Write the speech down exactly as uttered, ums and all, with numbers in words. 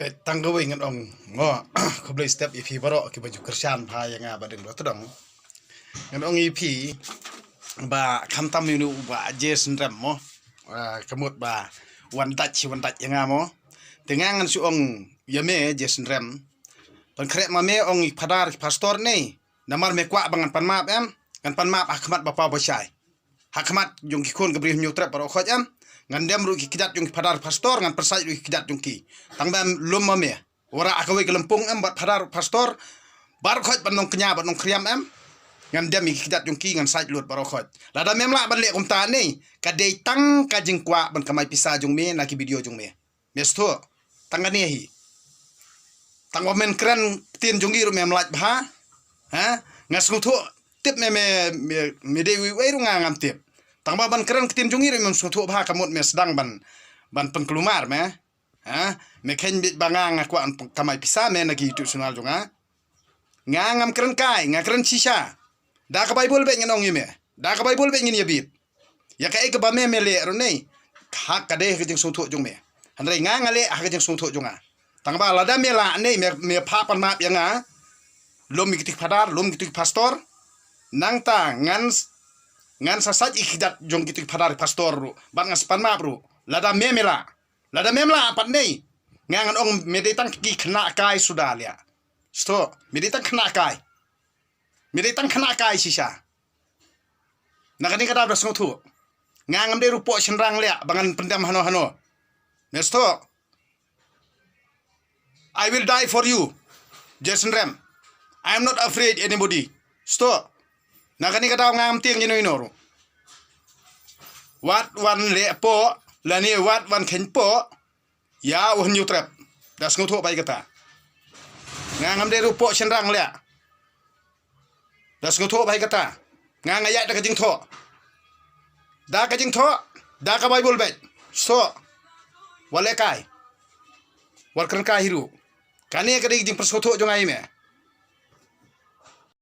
Peit tang kawei ngan ong mo, khublei step ïa phi baroh kiba ju kyrshan bha ïa nga ba dang dot dong. Ngan ong ïa phi ba khamtam ïa u Bah J Synrem mo. Ah, ka mut ba wan dait shi wan dait ïa nga mo. Te nga ngan shu ong ïa me J Synrem. Ban khreh ma me ong ïa ki phadar ki pastor ne. Namar me kwah ba ngan pan map em. Ngan pan map ha khmat ba paw ba shai. Ha khmat jong ki khun ka Bri Hynñiewtrep baroh khoit em. Ngan dem ruh ki kjat jong ki phadar pastor, ngan pyrsait ruh ki kjat jong ki. Tang ba em lum ma me. Wara ha kawei ka lympung em bad phadar pastor. Baroh khoit ban nongkñia bad nongkhriam em. Ngan dem ïa ki kjat jong ki ngan sait lut baroh khoit. Lada mem lah ban leh kumta ne. Ka dei tang ka jingkwah ban kamai pisa jong me na ki video jong me. Me sngewthuh. Tang kane hi. Tang ba men kren ktien jong ngi ruh mem lait bha. Ha? Nga sngewthuh tip me me me, me dei uwei uwei ruh nga ngam tip. Tang ba ban kren ktien jong ngi ruh mem sngewthuh bha ka mut me sdang ban ban pynkulmar me. Ha? Me khein bit ba nga nga kwah ban kamai pisa me na ki YouTube channel jong nga. Nga ngam kren kai, nga kren shisha. Da ka Baibl beit ngan ong ïa me. Da ka Baibl beit ngin ïa bit. Ïa kaei kaba me me leh ruh ne. Ha ka dei ha ka jingsngewthuh jong me. Hynrei nga nga leh ha ka jingsngewthuh jong nga. Tang ba lada me lah ne me, me phah pan map ïa nga. Lum ïa kito ki phadar, lum ïa kito ki pastor. Nangta ngan s-, ngan sa sait ïa ki kjat jong kito ki phadar pastor ruh. Bad ngan sa pan map ruh. Lada me me lah. Lada mem lah pat ne. Nga ngan ong me dei tang ki khynnah kai suda leh. Sngewthuh, me dei tang khynnah kai. Me dei tang khynnah kai shisha. Na kane ka daw da sngewthuh. Nga ngam dei ruh poh shynrang leh ba ngan pyndem hano hano. Me sngewthuh. I will die for you. J Synrem. I am not afraid anybody. Sngewthuh. Na kane ka daw nga ngam tieng ïa no ïa no ruh. Wat wan leh poh, lane wat wan kheiñ poh. Ïa u Hynñiewtrep. Da sngewthuh bha ïa kata. Nga ngam dei ruh poh shynrang leh. Da sngewthuh bha ïa kata. Nga nga ïaid da ka jingthoh. Da ka jingthoh. Da ka Baibl beit. Sngewthuh. Wat leh kai. Wat kren kai hi ruh. Kane ka dei ka jingpynsngewthuh jong nga ïa me.